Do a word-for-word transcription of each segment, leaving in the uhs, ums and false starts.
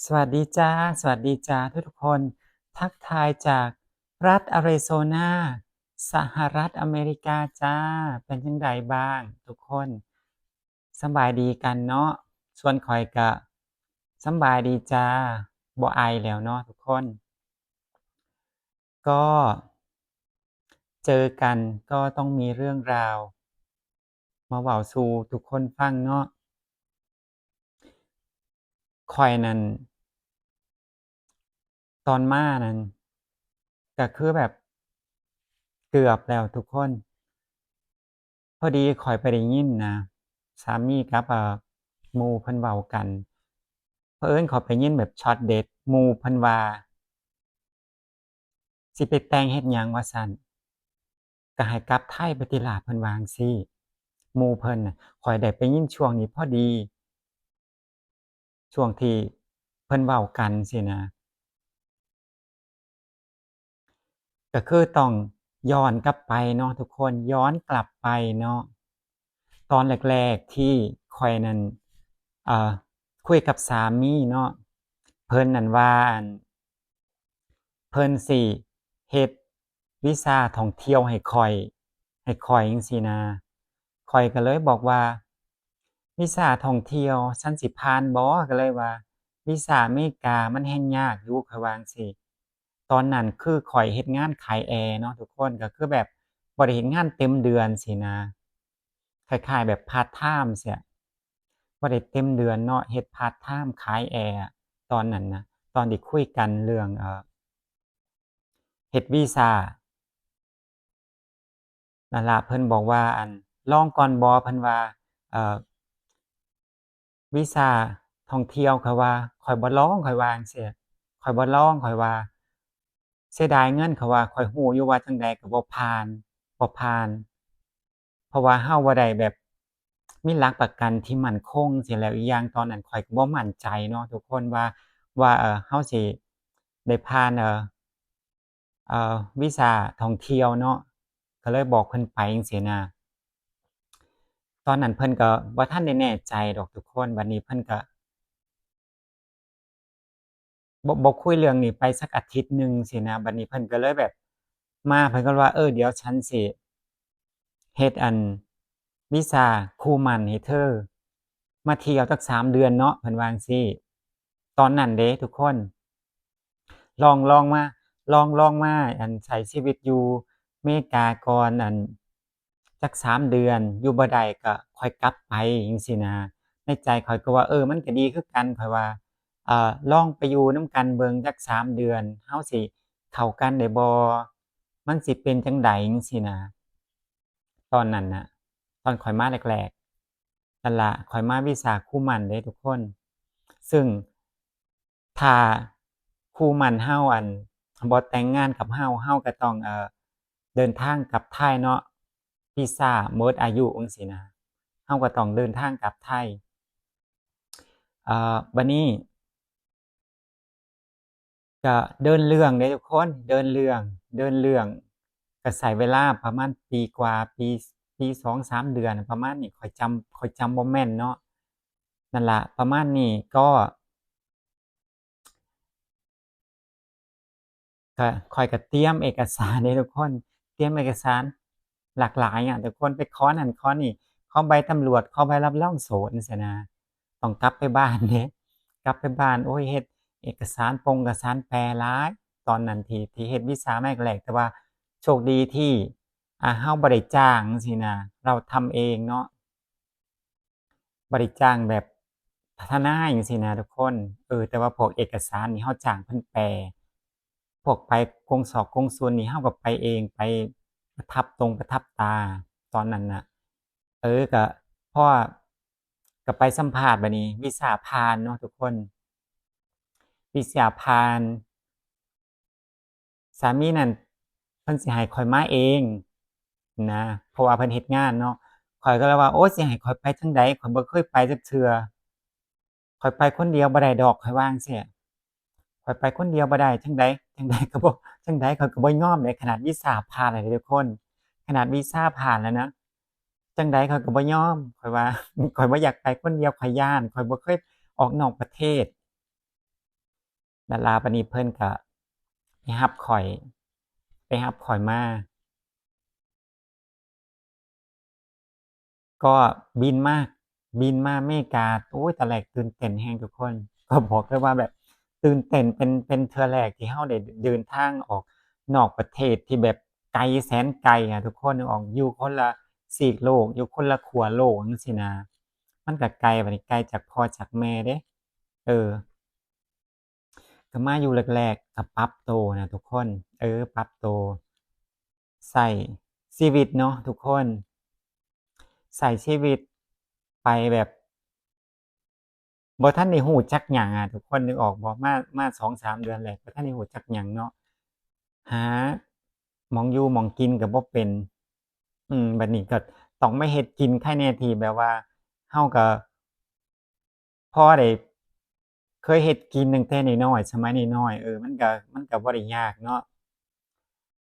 สวัสดีจ้า สวัสดีจ้าทุกๆคน ทักทายจากรัฐอาริโซนา สหรัฐอเมริกาจ้า เป็นจั่งใดบ้างทุกคน สำบายดีกันเนาะ ส่วนข้อยก็สำบายดีจ้า บ่ไอแล้วเนาะทุกคน ก็เจอกันก็ต้องมีเรื่องราว มาเว้าสู่ทุกคนฟังเนาะ ข้อยนั่น ตอนมานั่น ก็คือแบบเกือบแล้วทุกคน พอดีข้อยไปได้ยินนะ สามีกับ เอ่อ หมู่เพิ่นเว้ากัน เผอิญข้อยไปยินแบบช็อตเด็ด หมู่เพิ่นว่า สิไปแต่งเฮ็ดหยังว่าซั้น ก็ให้กลับไทยไปติล่า เพิ่นว่าจั่งซี้ หมู่เพิ่นน่ะ ข้อยได้ไปยินช่วงนี้พอดี ช่วงที่เพิ่นเว้ากันซี้นะ ก็คือต้องย้อนกลับไปเนาะทุกคน ย้อนกลับไปเนาะ ตอนแรกๆที่ข้อยนั่น เอ่อ คุยกับสามีเนาะ เพิ่นนั่นว่า อั่น เพิ่นสิเฮ็ดวีซ่าท่องเที่ยวให้ข้อย ให้ข้อยจั่งซี้นะ ข้อยก็เลยบอกว่า วีซ่าท่องเที่ยวฉันสิผ่านบ่ ก็เลยว่า วีซ่าอเมริกามันแฮ่งยากอยู่ ข้อยว่าจั่งซี้ ตอนนั้นคือข้อยเฮ็ดงานขายแอร์เนาะทุกคน ก็คือแบบบ่ได้เฮ็ดงานเต็มเดือนซี้นะ คล้ายๆแบบพาร์ทไทม์ซี้ บ่ได้เต็มเดือนเนาะ เฮ็ดพาร์ทไทม์ขายแอร์ ตอนนั้นนะ ตอนที่คุยกันเรื่อง เอ่อ เฮ็ดวีซ่า นั่นล่ะ เพิ่นบอกว่า อั่น ลองก่อนบ่ เพิ่นว่า เอ่อ วีซ่าท่องเที่ยว ข้อยว่า ข้อยบ่ลอง ข้อยว่าจั่งซี้ ข้อยบ่ลอง ข้อยว่า เสียดายเงิน ข้อยว่า ข้อยฮู้อยู่ว่าจั่งใดก็บ่ผ่าน บ่ผ่าน เพราะว่าเราบ่ได้แบบมีหลักประกันที่มั่นคงซี้ แล้วอีกอย่างตอนนั้นข้อยก็บ่มั่นใจเนาะทุกคนว่า ว่า เอ่อ เราสิได้ผ่าน เอ่อ เอ่อ วีซ่าท่องเที่ยวเนาะ ก็เลยบอกเพิ่นไปจั่งซี้นะ ตอนนั้นเพิ่นก็บ่ทันได้แน่ใจดอกทุกคน บัดนี้เพิ่นก็ บ่ บ่คุยเรื่องนี้ไปสักอาทิตย์หนึ่งซี้นะ บัดนี้เพิ่นก็เลยแบบมา เพิ่นก็ว่า เออ เดี๋ยวฉันสิเฮ็ด อั่น วีซ่าคู่หมั้นให้เธอ มาเที่ยวจักสามเดือนเนาะ เพิ่นว่าจั่งซี้ ตอนนั้นเด้ทุกคน ลอง ลองมา ลอง ลองมา อั่น ใช้ชีวิตอยู่อเมริกาก่อน อั่น จักสามเดือน อยู่บ่ได้ก็ค่อยกลับไปจั่งซี้นะ ในใจข้อยก็ว่า เออ มันก็ดีคือกัน ข้อยว่า เอ่อ ลองไปอยู่นำกันเบิ่งจักสามเดือน เราสิเข้ากันได้บ่ มันสิเป็นจั่งใดจั่งซี้นะ ตอนนั้นน่ะ ตอนข้อยมาแรกๆ นั่นล่ะ ข้อยมาวีซ่าคู่หมั้นเด้ทุกคน ซึ่งถ้าคู่หมั้นเรา อั่น บ่แต่งงานกับเรา เราก็ต้อง เอ่อ เดินทางกลับไทยเนาะ วีซ่าหมดอายุจั่งซี้นะ เราก็ต้องเดินทางกลับไทย เอ่อ บัดนี้ ก็เดินเรื่องเด้ทุกคน เดินเรื่อง เดินเรื่อง ก็ใช้เวลาประมาณปีกว่า ปี ปีสองสามเดือนประมาณนี้ ข้อยจำ ข้อยจำบ่แม่นเนาะ นั่นล่ะ ประมาณนี้ ก็ ก็ข้อยก็เตรียมเอกสารเด้ทุกคน เตรียมเอกสารหลากหลายอะทุกคน ไปขอนั่นขอนี่ ขอใบตำรวจ ขอใบรับรองโสตจั่งซี้นะ ต้องกลับไปบ้านเด้ กลับไปบ้าน โอ้ย เฮ็ดเอกสารปงเอกสารแปลหลาย ตอนนั้นที่ ที่เฮ็ดวีซ่ามาแรกๆ แต่ว่าโชคดีที่ อ่า เราบ่ได้จ้างจั่งซี้นะ เราทำเองเนาะ บ่ได้จ้างแบบทนายจั่งซี้นะทุกคน เออ แต่ว่าพวกเอกสารนี่เราจ้างเพิ่นแปล พวกไปกงสอกกงสุลนี่เราก็ไปเอง ไปประทับตรงประทับตา ตอนนั้นน่ะ เออ ก็พอ ก็ไปสัมภาษณ์ บัดนี้วีซ่าผ่านเนาะทุกคน วีซ่าผ่าน สามีนั่นเพิ่นสิให้ข้อยมาเองนะ เพราะว่าเพิ่นเฮ็ดงานเนาะ ข้อยก็เลยว่า โอ้ย สิให้ข้อยไปจั่งใด ข้อยบ่เคยไปจักเทื่อ ข้อยไปคนเดียวบ่ได้ดอก ข้อยว่าจั่งซี้ ข้อยไปคนเดียวบ่ได้ จั่งใด จั่งใดก็บ่ จั่งใดข้อยก็บ่ยอมเด้ ขนาดวีซ่าผ่านแล้วเด้ทุกคน ขนาดวีซ่าผ่านแล้วนะ จั่งใดข้อยก็บ่ยอม ข้อยว่า ข้อยบ่อยากไปคนเดียว ข้อยย้าน ข้อยบ่เคยออกนอกประเทศ นั่นล่ะ บัดนี้เพิ่นก็ไปรับข้อย ไปรับข้อยมา ก็บินมา บินมาอเมริกา โอ๊ย ตอนแรกตื่นเต้นแฮงทุกคน ก็บอกเลยว่าแบบตื่นเต้น เป็น เป็นเทื่อแรกที่เราได้เดินทางออกนอกประเทศที่แบบไกลแสนไกลอะทุกคน ออกอยู่คนละซีกโลก อยู่คนละขั้วโลกจั่งซี้นะ มันก็ไกล บัดนี้ไกลจากพ่อจากแม่เด้ เออ ก็มาอยู่แรกๆ ก็ปรับโตนะทุกคน เออ ปรับโต ใช้ชีวิตเนาะทุกคน ใช้ชีวิตไปแบบ บ่ทันได้รู้จักหยังอะ ทุกคนนึกออกบ่ มา มาสองสามเดือนแรก บ่ทันได้รู้จักหยังเนาะ หาหม่องอยู่หม่องกินก็บ่เป็น อืม บัดนี้ก็ต้องมาเฮ็ดกิน ใครแน่ที่แบบว่า เราก็ พอได้เคยเฮ็ดกินตั้งแต่น้อยๆ สมัยน้อยๆ เออ มันก็ มันก็บ่ได้ยากเนาะ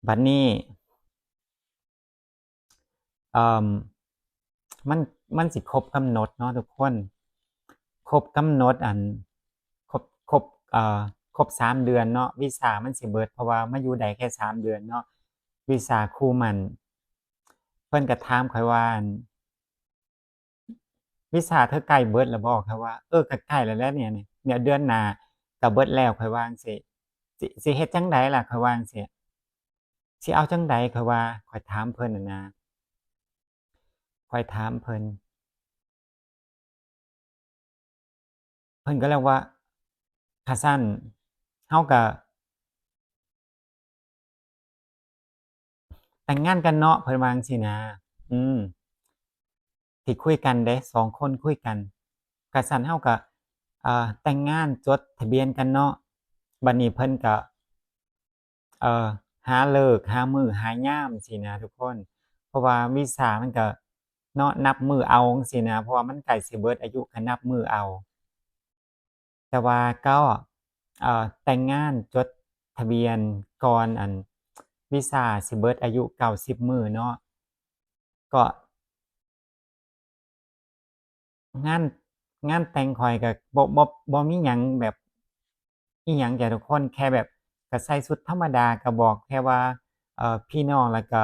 บัดนี้ เอิ่ม มัน มันสิครบกำหนดเนาะทุกคน ครบกำหนด อัน ครบ ครบ เอ่อ ครบสามเดือนเนาะ วีซ่ามันสิเบิด เพราะว่ามาอยู่ได้แค่สามเดือนเนาะ วีซ่าคู่หมั้น เพิ่นก็ถามข้อยว่า อัน วีซ่าเธอใกล้เบิดแล้วบ่ ข้อยว่า เออ ก็ใกล้แล้วแหละเนี่ย เนี่ย เดือนหน้าก็เบิดแล้ว ข้อยว่าจั่งซี้ สิ สิเฮ็ดจั่งใดล่ะ ข้อยว่าจั่งซี้ สิเอาจั่งใด ข้อยว่า ข้อยถามเพิ่นน่ะนะ ข้อยถามเพิ่น เพิ่นก็เลยว่า คันซั้น เฮาก็ แต่งงานกันเนาะ เพิ่นว่าจั่งซี้นะ อืม ที่คุยกันเด้ สองคนคุยกัน คันซั้นเฮาก็ เอ่อ แต่งงานจดทะเบียนกันเนาะ บัดนี้เพิ่นก็ เอ่อ หาฤกษ์ หามื้อ หายามซี้นะทุกคน เพราะว่าวีซ่ามันก็ เนาะ นับมื้อเอาจั่งซี้นะ เพราะว่ามันใกล้สิเบิดอายุก็นับมื้อเอา แต่ว่าก็ เอ่อ แต่งงานจดทะเบียนก่อน อัน วีซ่าสิเบิดอายุเก้าสิบมื้อเนาะ ก็ งาน งานแต่งข้อยก็บ่ บ่ บ่มีหยังแบบ อิหยังจ้ะทุกคน แค่แบบก็ใส่ชุดธรรมดา ก็บอกแค่ว่า เอ่อ พี่น้อง แล้วก็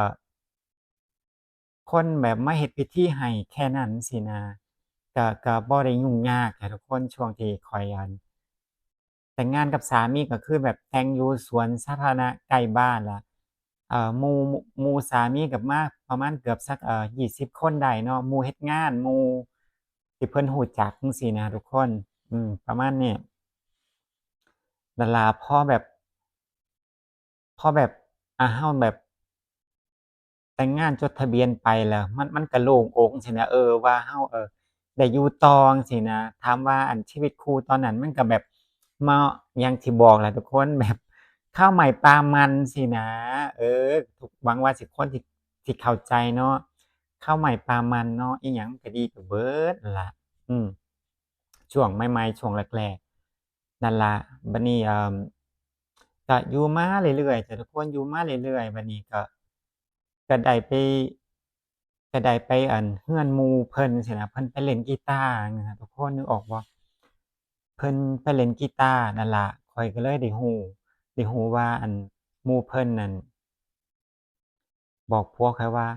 คนแบบมาเฮ็ดพิธีให้แค่นั้นซี้นะ ก็ ก็บ่ได้ยุ่งยากจ้ะทุกคน ช่วงที่ข้อย อัน แต่งงานกับสามีก็คือแบบแต่งอยู่สวนสาธารณะใกล้บ้านล่ะ เอ่อ หมู่ หมู่สามีก็มาประมาณเกือบสัก เอ่อ ยี่สิบคนได้เนาะ หมู่เฮ็ดงาน หมู่ที่เพิ่นรู้จักจั่งซี้นะทุกคน อืม ประมาณนี้ นั่นล่ะ พอแบบ พอแบบ อ่า เฮาแบบ แต่งงานจดทะเบียนไปแล้ว มัน มันก็โล่งอกซี้นะ เออ ว่าเฮา เออ ได้อยู่ต่อซี้นะ ถามว่า อัน ชีวิตคู่ตอนนั้นมันก็แบบ เนาะ อย่างที่บอกแหละทุกคน แบบข้าวใหม่ปลามันซี้นะ เออ หวังว่าสิ คนที่ ที่เข้าใจเนาะ ข้าวใหม่ปลามันเนาะ อิหยังมันก็ดีไปเบิดนั่นล่ะ อืม ช่วงใหม่ๆ ช่วงแรกๆ นั่นล่ะ บัดนี้ เอิ่ม ก็อยู่มาเรื่อยๆ จ้ะทุกคน อยู่มาเรื่อยๆ บัดนี้ก็ ก็ได้ไป ก็ได้ไป อัน เฮือนหมู่เพิ่นซี้นะ เพิ่นไปเล่นกีตาร์นะ ทุกคนนึกออกบ่ เพิ่นไปเล่นกีตาร์นั่นล่ะ ข้อยก็เลยได้รู้ ได้รู้ว่า อัน หมู่เพิ่นนั่น บอกผัวข้อยว่า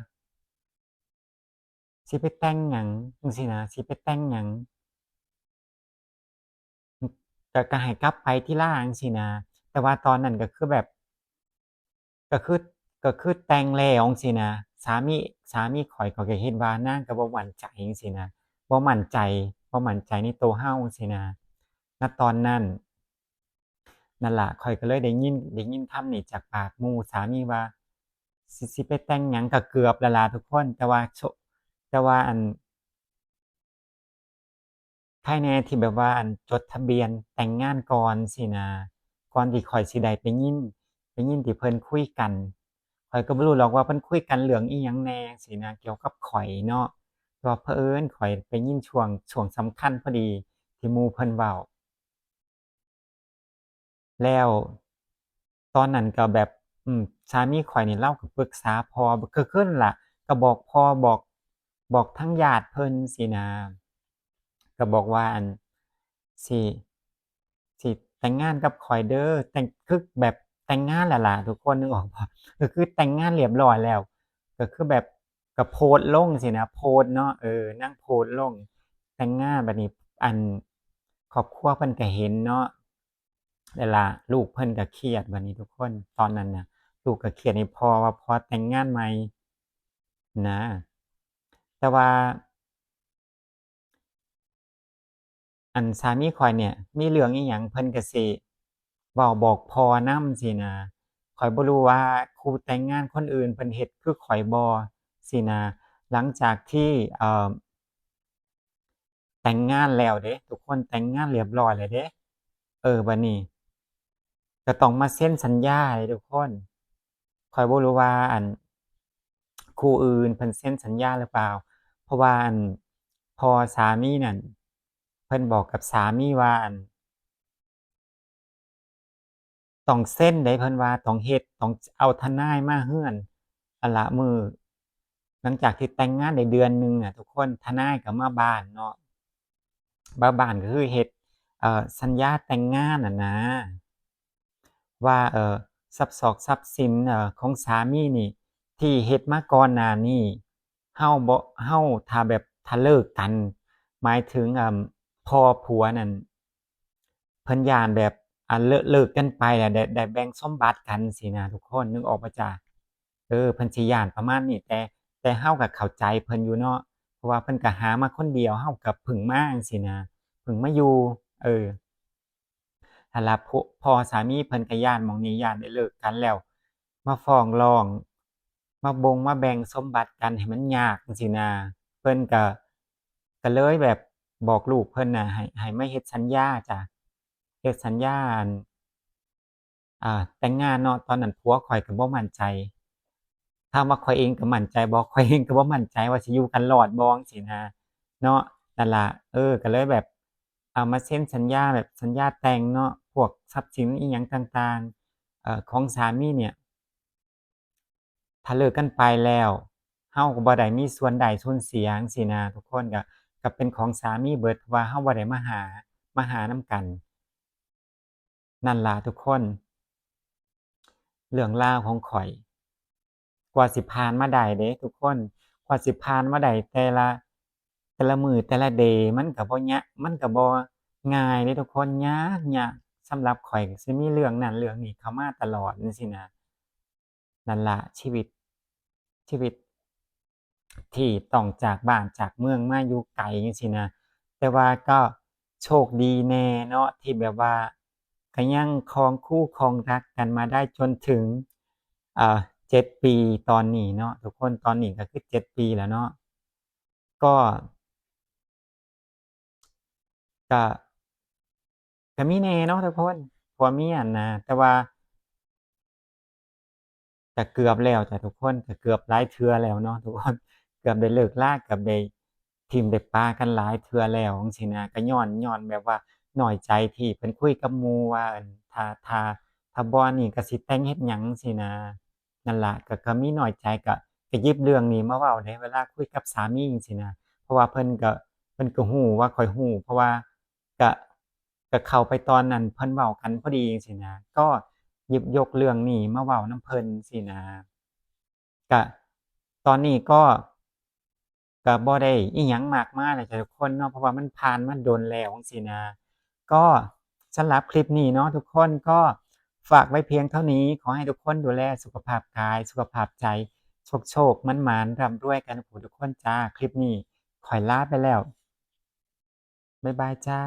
สิไปแต่งหยังจั่งซี้นะ สิไปแต่งหยัง ก็ ก็ให้กลับไปทีหลังจั่งซี้นะ แต่ว่าตอนนั้นก็คือแบบ ก็คือ ก็คือแต่งแล้วจั่งซี้นะ สามี สามีข้อย ข้อยก็คิดว่านางก็บ่มั่นใจจั่งซี้นะ บ่มั่นใจ บ่มั่นใจในตัวเฮาจั่งซี้นะ ณ ตอนนั้น นั่นล่ะ ข้อยก็เลยได้ยิน ได้ยินคำนี้จากปากหมู่สามีว่า สิ สิไปแต่งหยัง ก็เกือบแล้วล่ะทุกคน แต่ว่าโช- แต่ว่า อัน ใครแน่ที่แบบว่า อัน จดทะเบียนแต่งงานก่อนซี้นะ ก่อนที่ข้อยสิได้ไปยิน ไปยินที่เพิ่นคุยกัน ข้อยก็บ่รู้หรอกว่าเพิ่นคุยกันเรื่องอิหยังแน่ซี้นะ เกี่ยวกับข้อยเนาะ แต่ว่าเผอิญข้อยไปยินช่วง ช่วงสำคัญพอดีที่หมู่เพิ่นเว้า แล้วตอนนั้นก็แบบ อืม สามีข้อยนี่เลาก็ปรึกษาพ่อ ก็คือนั่นล่ะ ก็บอกพ่อ บอก บอกทางญาติเพิ่นซี้นะ ก็บอกว่า อัน สิ สิ แต่งงานกับข่อยเด้อ แต่ง คือแบบแต่งงานแล้วล่ะ ทุกคนนึกออกบ่ ก็คือแต่งงานเรียบร้อยแล้ว ก็คือแบบก็โพสต์ลงสินะ โพสต์เนาะ เออ นางโพสต์ลง แต่งงานบัดนี้ อัน ครอบครัวเพิ่นก็เห็นเนาะ แล้วล่ะ ลูกเพิ่นก็เครียดบัดนี้ทุกคน ตอนนั้นน่ะ ลูกก็เครียดให้พ่อว่าพ่อแต่งงานใหม่นะ แต่ว่า อันสามีข่อยเนี่ย มีเรื่องอีหยังเพิ่นก็สิเว้าบอกพ่อนำซี้นะ ข่อยบ่รู้ว่าคู่แต่งงานคนอื่นเพิ่นเฮ็ดคือข่อยบ่ซี้นะ หลังจากที่ เอ่อ แต่งงานแล้วเด้ ทุกคนแต่งงานเรียบร้อยแล้วเด้ เออ บัดนี้ ก็ต้องมาเซ็นสัญญาเด้ทุกคน ข่อยบ่รู้ว่า อัน คู่อื่นเพิ่นเซ็นสัญญาหรือเปล่า เพราะว่า อัน พ่อสามีนั่น เพิ่นบอกกับสามีว่า อัน ต้องเซ็นเด้ เพิ่นว่าต้องเฮ็ด ต้องเอาทนายมาเฮือน อันละมื้อ หลังจากที่แต่งงานได้เดือนหนึ่งน่ะทุกคน ทนายก็มาบ้านเนาะ มาบ้านก็คือเฮ็ด เอ่อ สัญญาแต่งงานน่ะนะ ว่า เอ่อ ทรัพย์สอกทรัพย์สิน เอ่อ ของสามีนี่ ที่เฮ็ดมาก่อนหน้านี้ เฮาบ่ เฮาถ้าแบบ ถ้าเลิกกัน หมายถึง เอิ่ม พ่อผัวนั่น เพิ่นย้านแบบ อ่า เลิก เลิกกันไปแล้ว ได้ ได้แบ่งสมบัติกันซี้นะทุกคน นึกออกบ่จ๊ะ เออ เพิ่นสิย้านประมาณนี้ แต่ แต่เฮาก็เข้าใจเพิ่นอยู่เนาะ เพราะว่าเพิ่นก็หามาคนเดียว เฮาก็เพิ่งมาจั่งซี้นะ เพิ่งมาอยู่ เออ หั้นล่ะ พ่อ พ่อสามีเพิ่นก็ย้านหม่องนี้ ย้านได้เลิกกันแล้ว มาฟ้องร้อง มาบงมาแบ่งสมบัติกันให้มันยากจั่งซี้นะ เพิ่นก็ ก็เลยแบบบอกลูกเพิ่นน่ะ ให้ ให้มาเฮ็ดสัญญาจ้ะ เฮ็ดสัญญา อัน อ่า แต่งงานเนาะ ตอนนั้นผัวข้อยก็บ่มั่นใจ ถามว่าข้อยเองก็มั่นใจบ่ ข้อยเองก็บ่มั่นใจว่าสิอยู่กันรอดบ่จั่งซี้นะ เนาะ นั่นล่ะ เออ ก็เลยแบบ เอามาเซ็นสัญญาแบบสัญญาแต่งเนาะ พวกทรัพย์สินอิหยังต่างๆ เอ่อ ของสามีเนี่ย ถ้าเลิกกันไปแล้ว เฮาก็บ่ได้มีส่วนได้ส่วนเสียจั่งซี้นะทุกคน ก็ ก็เป็นของสามีเบิด เพราะว่าเฮาบ่ได้มาหา มาหานำกัน นั่นล่ะทุกคน เรื่องราวของข้อย กว่าสิผ่านมาได้เด้ทุกคน กว่าสิผ่านมาได้แต่ละ แต่ละมื้อแต่ละเดย์ มันก็บ่ยะ มันก็บ่ง่ายเด้ทุกคน ยาก ยาก สำหรับข้อยก็สิมีเรื่องนั้นเรื่องนี้เข้ามาตลอดจั่งซี้นะ นั่นล่ะ ชีวิต ชีวิตที่ต้องจากบ้านจากเมืองมาอยู่ไกลจั่งซี้นะ แต่ว่าก็โชคดีแน่เนาะ ที่แบบว่าก็ยังครองคู่ครองรักกันมาได้จนถึง เอ่อ เจ็ดปีตอนนี้เนาะทุกคน ตอนนี้ก็คือเจ็ดปีแล้วเนาะ ก็ ก็ ก็มีแน่เนาะทุกคน ผัวเมียนะ แต่ว่า ก็เกือบแล้วจ้ะทุกคน ก็เกือบหลายเทื่อแล้วเนาะทุกคน เกือบได้เลิกลา เกือบได้ถิ่มได้ปากันหลายเทื่อแล้วจั่งซี้นะ ก็ญ้อน ญ้อนแบบว่าน้อยใจที่เพิ่นคุยกับหมู่ว่า ถ้า ถ้า ถ้าบ่นี่ก็สิแต่งเฮ็ดหยังจั่งซี้นะ นั่นล่ะ ก็ ก็มีน้อยใจ ก็ ก็หยิบเรื่องนี้มาเว้าเด้ เวลาคุยกับสามีจั่งซี้นะ เพราะว่าเพิ่นก็ เพิ่นก็ฮู้ว่าข้อยฮู้ เพราะว่าก็ ก็เข้าไปตอนนั้นเพิ่นเว้ากันพอดีจั่งซี้นะ ก็หยิบยกเรื่องนี้มาเว้านำเพิ่นซี้นะ ก็ ตอนนี้ก็ ก็บ่ได้อิหยังมากมายแล้วจ้ะทุกคนเนาะ เพราะว่ามันผ่านมาโดนแล้วจั่งซี้นะ ก็สำหรับคลิปนี้เนาะทุกคน ก็ฝากไว้เพียงเท่านี้ ขอให้ทุกคนดูแลสุขภาพกาย สุขภาพใจ โชคๆ หมานๆ ร่ำรวยกันทุกผู้ทุกคนจ้า คลิปนี้ข้อยลาไปแล้ว บ๊ายบายจ้า